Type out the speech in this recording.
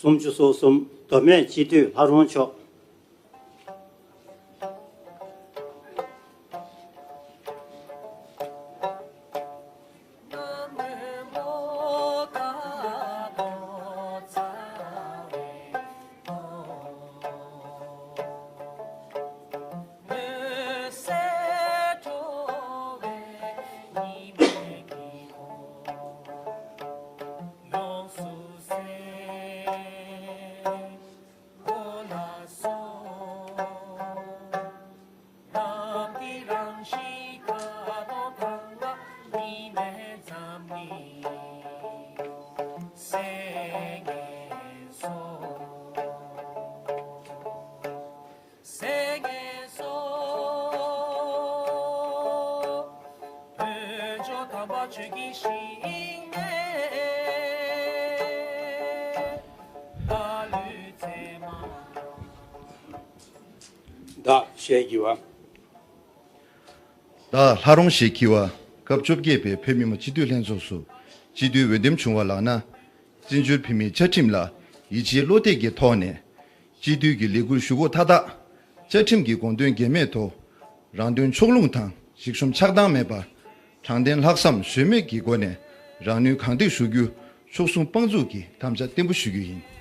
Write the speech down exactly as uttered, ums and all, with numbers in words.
སུམ་ཅུ་སོ་གསུམ། མདོ་སྨད་སྤྱི་འཐུས་ལྷ་རོང་མཆོག། བདག་ཞེས་བགྱི་བ། བདག་ལྷ་རོང་ཞེས་བགྱི་བ། སྐབས་བཅོ་བརྒྱད་པའི་བོད་མི་མང་སྤྱི་འཐུས་ལྷན་ཚོགས་སུ་སྤྱི་འཐུས་འོས་འདེམས་བྱུང་བ་ལགས་ན། བཙན་བྱོལ་བོད་མིའི་བཅའ་ཁྲིམས་ལ་ཡིད་ཆེས་བློ་གཏད་ཀྱི་ཐོག་ནས། སྤྱི་འཐུས་ཀྱི་ལས་འཁུར་ཞུ་སྒོ་མཐའ་དག་བཅའ་ཁྲིམས་ཀྱི་དགོངས་དོན་འགལ་མེད་ཐོག་རང་དོན་ཕྱོགས་ལྷུང་དང་། ཞིག་གསུམ་ཆགས་སྡང་མེད་པར། དྲང་བདེན་ལྷག་བསམ་ཟོལ་མེད་ཀྱི་སྒོ་ནས་རང་ནུས་གང་ཐེག་ཞུ་རྒྱུ་མཆོག་གསུམ་དཔང་འཛུགས་ཀྱིས་དམ་བཅའ་བརྟན་པོ་ཞུ་རྒྱུ་ཡིན།